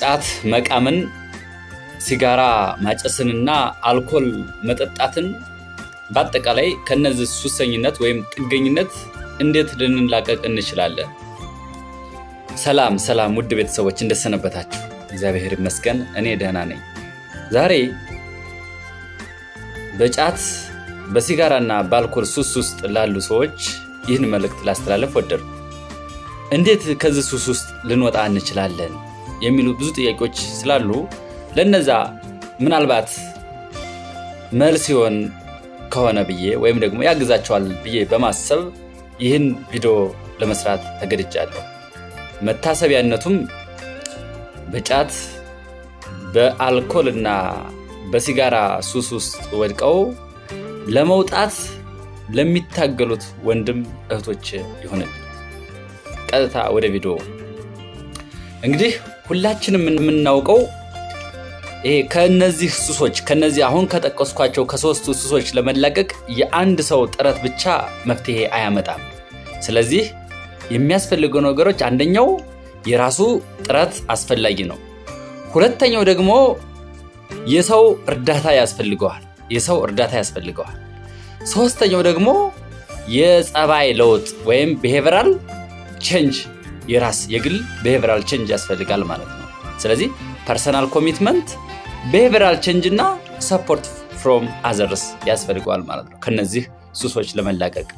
ጫት መቃምን፣ ሲጋራ ማጨስንና አልኮል መጠጣትን፣ በአጠቃላይ ከነዚህ ሱሰኝነት ወይም ጥገኝነት እንዴት ልንላቀቅ እንችላለን? ሰላም ሰላም፣ ውድ ቤተሰቦች፣ እንደሰነበታችሁ? እግዚአብሔር ይመስገን፣ እኔ ደህና ነኝ። ዛሬ በጫት፣ በሲጋራና በአልኮል ሱስ ውስጥ ላሉ ሰዎች ይህን መልእክት ላስተላልፍ ወደድኩ። እንዴት ከዚህ ሱስ ውስጥ ልንወጣ እንችላለን የሚሉ ብዙ ጥያቄዎች ስላሉ ለነዛ ምናልባት መልስ ይሆን ከሆነ ብዬ ወይም ደግሞ ያግዛቸዋል ብዬ በማሰብ ይህን ቪዲዮ ለመስራት ተገድጃለሁ። መታሰቢያነቱም በጫት፣ በአልኮል እና በሲጋራ ሱስ ውስጥ ወድቀው ለመውጣት ለሚታገሉት ወንድም እህቶች ይሁንልኝ። ቀጥታ ወደ ቪዲዮ። እንግዲህ ሁላችንም የምናውቀው ይሄ ከነዚህ ሱሶች፣ ከነዚህ አሁን ከጠቀስኳቸው ከሶስቱ ሱሶች ለመላቀቅ የአንድ ሰው ጥረት ብቻ መፍትሄ አያመጣም። ስለዚህ የሚያስፈልገው ነገሮች አንደኛው የራሱ ጥረት አስፈላጊ ነው። ሁለተኛው ደግሞ የሰው እርዳታ ያስፈልገዋል። የሰው እርዳታ ያስፈልገዋል። ሶስተኛው ደግሞ የጸባይ ለውጥ ወይም behavioral change፣ የራስ የግል behavioral change ያስፈልጋል ማለት ነው። ስለዚህ personal commitment፣ behavioral change እና support from others ያስፈልገዋል ማለት ነው ከነዚህ ሱሶች ለመላቀቅ።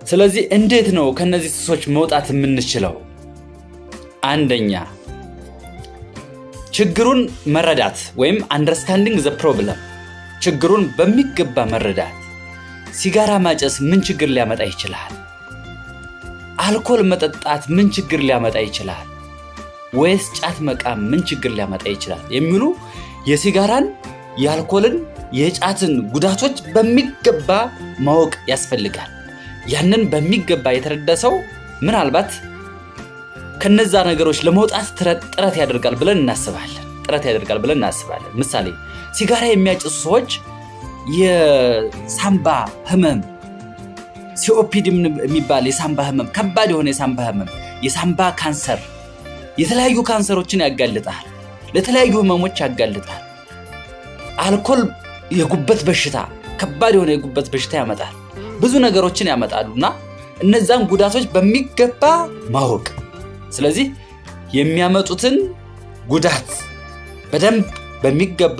ስለዚህ እንዴት ነው ከነዚህ ሱሶች መውጣት የምንችለው? አንደኛ ችግሩን መረዳት ወይም understanding the problem፣ ችግሩን በሚገባ መረዳት። ሲጋራ ማጨስ ምን ችግር ሊያመጣ ይችላል? አልኮል መጠጣት ምን ችግር ሊያመጣ ይችላል? ወይስ ጫት መቃም ምን ችግር ሊያመጣ ይችላል? የሚሉ የሲጋራን፣ የአልኮልን፣ የጫትን ጉዳቶች በሚገባ ማወቅ ያስፈልጋል። ያንን በሚገባ የተረዳ ሰው ምናልባት ከነዛ ነገሮች ለመውጣት ጥረት ያደርጋል ብለን እናስባለን። ጥረት ያደርጋል ብለን እናስባለን። ምሳሌ ሲጋራ የሚያጨሱ ሰዎች የሳምባ ህመም፣ COPD የሚባል የሳምባ ህመም፣ ከባድ የሆነ የሳምባ ህመም፣ የሳምባ ካንሰር፣ የተለያዩ ካንሰሮችን ያጋልጣል። ለተለያዩ ህመሞች ያጋልጣል። አልኮል የጉበት በሽታ፣ ከባድ የሆነ የጉበት በሽታ ያመጣል። ብዙ ነገሮችን ያመጣሉ እና እነዛን ጉዳቶች በሚገባ ማወቅ፣ ስለዚህ የሚያመጡትን ጉዳት በደንብ በሚገባ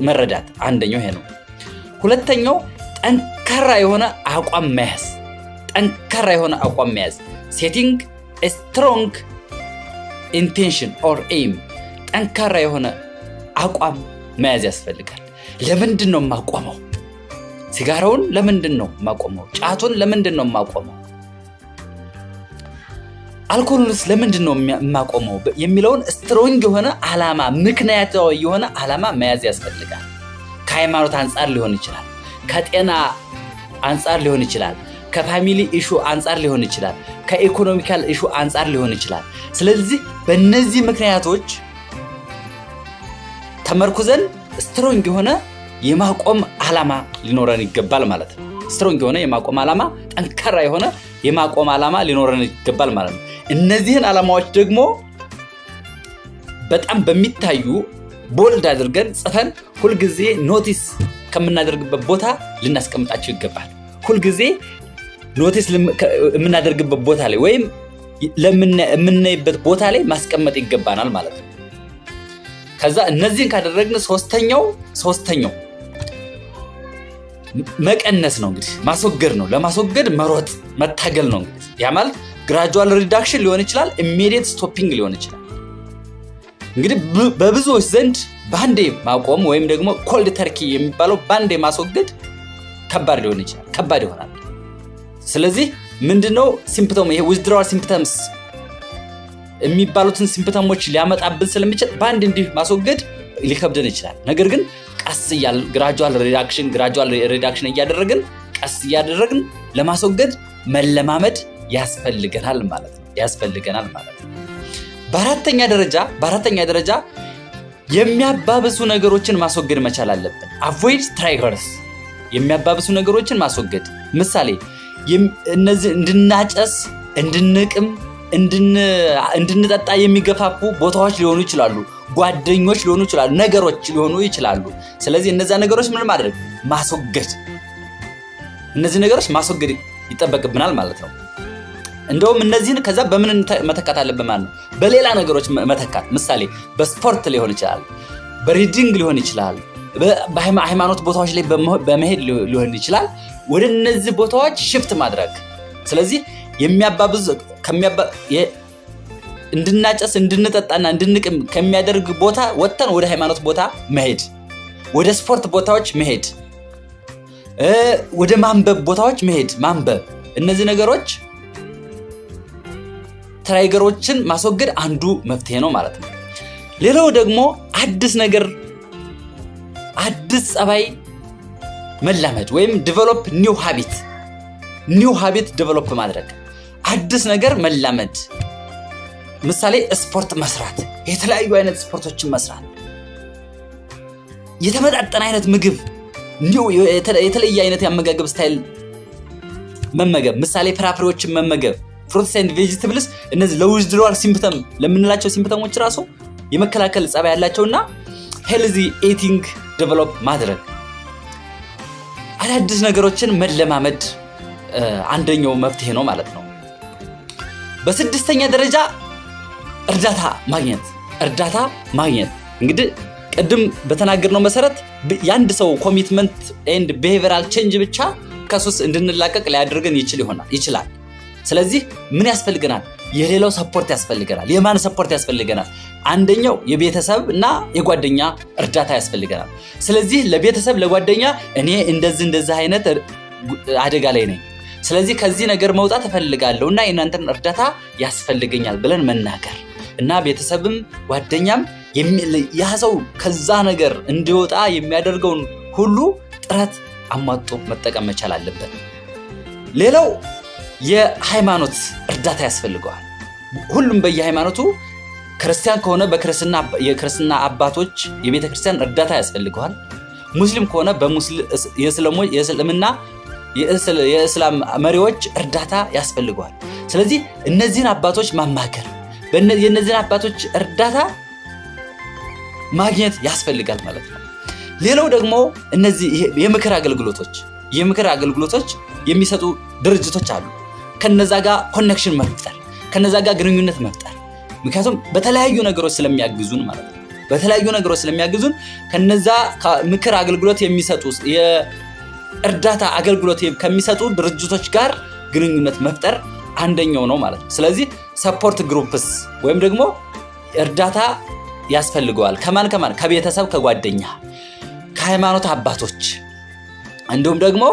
መረዳት አንደኛው ይሄ ነው። ሁለተኛው ጠንካራ የሆነ አቋም መያዝ፣ ጠንካራ የሆነ አቋም መያዝ፣ setting strong intention or aim፣ ጠንካራ የሆነ አቋም መያዝ ያስፈልጋል። ለምንድን ነው የማቆመው? ሲጋራውን ለምንድን ነው የማቆመው? ጫቱን ለምንድን ነው የማቆመው? አልኮሉንስ ለምንድን ነው የማቆመው የሚለውን strong የሆነ ዓላማ፣ ምክንያታዊ የሆነ ዓላማ መያዝ ያስፈልጋል። ከሃይማኖት አንጻር ሊሆን ይችላል፣ ከጤና አንጻር ሊሆን ይችላል፣ ከ family issue አንጻር ሊሆን ይችላል፣ ከ economical issue አንጻር ሊሆን ይችላል። ስለዚህ በእነዚህ ምክንያቶች ተመርኩዘን strong የሆነ የማቆም ዓላማ ሊኖረን ይገባል ማለት ነው። Strong የሆነ የማቆም ዓላማ፣ ጠንካራ የሆነ የማቆም ዓላማ ሊኖረን ይገባል ማለት ነው። እነዚህን ዓላማዎች ደግሞ በጣም በሚታዩ bold አድርገን ጽፈን ሁልጊዜ notice ከምናደርግበት ቦታ ልናስቀምጣቸው ይገባል። ሁልጊዜ notice የምናደርግበት ቦታ ላይ ወይም የምናይበት ቦታ ላይ ማስቀመጥ ይገባናል ማለት ነው። ከዛ እነዚህን ካደረግን ሶስተኛው መቀነስ ነው፣ እንግዲህ ማስወገድ ነው። ለማስወገድ መሮጥ፣ መታገል ነው። እንግዲህ ያ ማለት gradual reduction ሊሆን ይችላል፣ immediate stopping ሊሆን ይችላል። እንግዲህ በብዙዎች ዘንድ በአንዴ ማቆም ወይም ደግሞ cold turkey የሚባለው በአንዴ ማስወገድ ከባድ ሊሆን ይችላል፣ ከባድ ይሆናል። ስለዚህ ምንድነው symptom፣ ይሄ withdrawal symptoms የሚባሉትን symptom ኦች ሊያመጣብን ስለሚችል በአንድ እንዲህ ማስወገድ ሊከብደን ይችላል። ነገር ግን ቀስ እያልን gradual reduction፣ gradual reduction እያደረግን፣ ቀስ እያደረግን ለማስወገድ መለማመድ ያስፈልገናል ማለት ነው፣ ያስፈልገናል ማለት ነው። በአራተኛ ደረጃ የሚያባብሱ ነገሮችን ማስወገድ መቻል አለብን። Avoid triggers፣ የሚያባብሱ ነገሮችን ማስወገድ። ምሳሌ እነዚህ እንድናጨስ፣ እንድንቅም፣ እንድንጠጣ የሚገፋፉ ቦታዎች ሊሆኑ ይችላሉ፣ ጓደኞች ሊሆኑ ይችላሉ፣ ነገሮች ሊሆኑ ይችላሉ። ስለዚህ እነዚያ ነገሮች ምን ማድረግ? ማስወገድ፣ እነዚህ ነገሮች ማስወገድ ይጠበቅብናል ማለት ነው። እንደውም እነዚህን ከዛ በምን መተካት አለብን ማለት ነው? በሌላ ነገሮች መተካት። ምሳሌ በስፖርት ሊሆን ይችላል፣ በ reading ሊሆን ይችላል፣ በሃይማኖት ቦታዎች ላይ በመሄድ ሊሆን ይችላል። ወደ እነዚህ ቦታዎች shift ማድረግ። ስለዚህ የሚያባብዝ እንድናጨስ፣ እንድንጠጣና እንድንቅም ከሚያደርግ ቦታ ወጥተን ወደ ሃይማኖት ቦታ መሄድ፣ ወደ ስፖርት ቦታዎች መሄድ፣ ወደ ማንበብ ቦታዎች መሄድ፣ ማንበብ፣ እነዚህ ነገሮች trigger ኦችን ማስወገድ አንዱ መፍትሄ ነው ማለት ነው። ሌላው ደግሞ አዲስ ነገር፣ አዲስ ጸባይ መላመድ ወይም develop new habit፣ new habit develop ማድረግ፣ አዲስ ነገር መላመድ። ምሳሌ ስፖርት መስራት፣ የተለያዩ አይነት ስፖርቶችን መስራት፣ የተመጣጠነ አይነት ምግብ፣ የተለየ አይነት የአመጋገብ style መመገብ፣ ምሳሌ ፍራፍሬዎችን መመገብ፣ fruits and vegetables። እነዚህ ለ withdrawal symptom ለምንላቸው symptom ኦች ራሱ የመከላከል ጸባይ ያላቸውና healthy eating develop ማድረግ፣ አዳዲስ ነገሮችን መለማመድ አንደኛው መፍትሄ ነው ማለት ነው። በስድስተኛ ደረጃ እርዳታ ማግኘት። እርዳታ ማግኘት እንግዲህ ቅድም በተናገርነው መሰረት የአንድ ሰው commitment and behavioral change ብቻ ከሱስ እንድንላቀቅ ሊያደርገን ይችል ይሆናል ይችላል። ስለዚህ ምን ያስፈልገናል? የሌላው support ያስፈልገናል። የማን support ያስፈልገናል? አንደኛው የቤተሰብ እና የጓደኛ እርዳታ ያስፈልገናል። ስለዚህ ለቤተሰብ፣ ለጓደኛ እኔ እንደዚህ እንደዚህ አይነት አደጋ ላይ ነኝ፣ ስለዚህ ከዚህ ነገር መውጣት እፈልጋለሁ እና የእናንተን እርዳታ ያስፈልገኛል ብለን መናገር እና ቤተሰብም ጓደኛም ያ ሰው ከዛ ነገር እንዲወጣ የሚያደርገውን ሁሉ ጥረት አሟጦ መጠቀም መቻል አለበት። ሌላው የሃይማኖት እርዳታ ያስፈልገዋል። ሁሉም በየሃይማኖቱ፣ ክርስቲያን ከሆነ በክርስትና የክርስትና አባቶች፣ የቤተ ክርስቲያን እርዳታ ያስፈልገዋል። ሙስሊም ከሆነ የእስልምና የእስላም መሪዎች እርዳታ ያስፈልገዋል። ስለዚህ እነዚህን አባቶች ማማከር፣ የእነዚህን አባቶች እርዳታ ማግኘት ያስፈልጋል ማለት ነው። ሌላው ደግሞ እነዚህ የምክር አገልግሎቶች የሚሰጡ ድርጅቶች አሉ። ከነዛ ጋር connection መፍጠር፣ ከነዛ ጋር ግንኙነት መፍጠር፣ ምክንያቱም በተለያዩ ነገሮች ስለሚያግዙን ማለት ነው። በተለያዩ ነገሮች ስለሚያግዙን ከነዛ ምክር አገልግሎት የሚሰጡ፣ የእርዳታ አገልግሎት ከሚሰጡ ድርጅቶች ጋር ግንኙነት መፍጠር አንደኛው ነው ማለት ነው። ስለዚህ support groups ወይም ደግሞ እርዳታ ያስፈልገዋል። ከማን ከማን? ከቤተሰብ፣ ከጓደኛ፣ ከሃይማኖት አባቶች እንዲሁም ደግሞ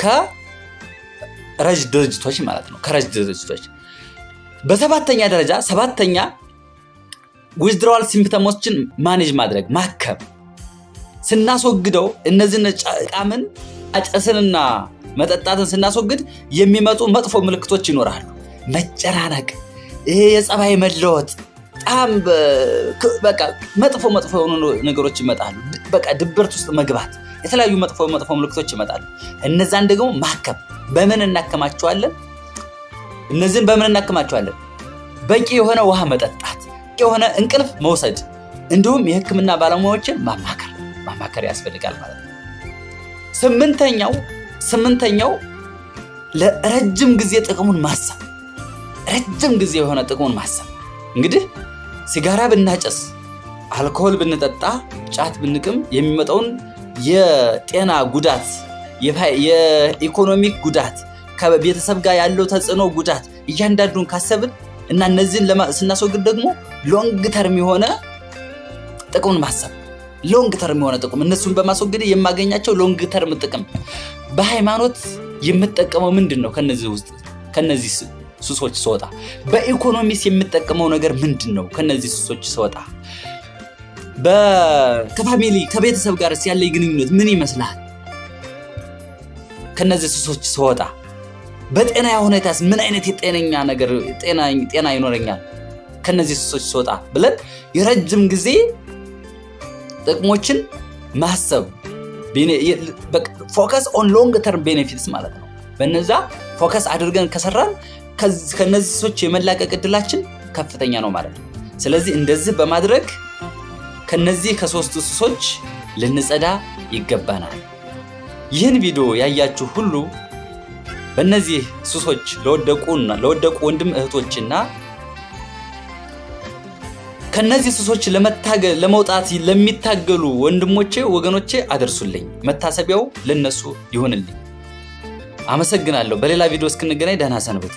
ከረጅ ድርጅቶች ማለት ነው። ከረጅ ድርጅቶች። በሰባተኛ ደረጃ፣ ሰባተኛ withdrawal symptom ኦችን manage ማድረግ፣ ማከም። ስናስወግደው እነዚህን ቃምን፣ አጨስንና መጠጣትን ስናስወግድ የሚመጡ መጥፎ ምልክቶች ይኖራሉ። መጨናነቅ፣ ይሄ የጸባይ መለወጥ፣ በጣም በቃ መጥፎ መጥፎ የሆኑ ነገሮች ይመጣሉ። በቃ ድብርት ውስጥ መግባት፣ የተለያዩ መጥፎ መጥፎ ምልክቶች ይመጣሉ። እነዛን ደግሞ ማከም። በምን እናከማቸዋለን? እነዚህን በምን እናክማቸዋለን? በቂ የሆነ ውሃ መጠጣት፣ በቂ የሆነ እንቅልፍ መውሰድ፣ እንዲሁም የሕክምና ባለሙያዎችን ማማከር ያስፈልጋል ማለት ነው። ስምንተኛው ለረጅም ጊዜ ጥቅሙን ማሰብ፣ ረጅም ጊዜ የሆነ ጥቅሙን ማሰብ። እንግዲህ ሲጋራ ብናጨስ፣ አልኮሆል ብንጠጣ፣ ጫት ብንቅም የሚመጣውን የጤና ጉዳት፣ የ economic ጉዳት፣ ከቤተሰብ ጋር ያለው ተጽዕኖ ጉዳት እያንዳንዱን ካሰብን እና እነዚህን ስናስወግድ ደግሞ long term የሆነ ጥቅሙን ማሰብ፣ long term የሆነ ጥቅም፣ እነሱን በማስወገድ የማገኛቸው long term ጥቅም፣ በሃይማኖት የምጠቀመው ምንድን ነው? ከነዚህ ውስጥ፣ ከነዚህ ሱሶች ስወጣ በኢኮኖሚስ የምጠቀመው ነገር ምንድን ነው? ከነዚህ ሱሶች ስወጣ ከ family፣ ከቤተሰብ ጋር ያለኝ ግንኙነት ምን ይመስላል? ከነዚህ ሱሶች ስወጣ በጤና ሁኔታስ ምን አይነት የጤነኛ ነገር ጤና ይኖረኛል? ከነዚህ ሱሶች ስወጣ ብለን የረጅም ጊዜ ጥቅሞችን ማሰብ፣ focus on long term benefits ማለት ነው። በነዛ focus አድርገን ከሰራን ከነዚህ ሱሶች የመላቀቅ እድላችን ከፍተኛ ነው ማለት ነው። ስለዚህ እንደዚህ በማድረግ ከነዚህ ከሶስቱ ሱሶች ልንጸዳ ይገባናል። ይህን ቪዲዮ ያያችሁ ሁሉ በእነዚህ ሱሶች ለወደቁ ወንድም እህቶችና ከነዚህ ሱሶች ለመውጣት ለሚታገሉ ወንድሞቼ ወገኖቼ አደርሱልኝ። መታሰቢያው ለነሱ ይሁንልኝ። አመሰግናለሁ። በሌላ ቪዲዮ እስክንገናኝ ደህና ሰንብቱ።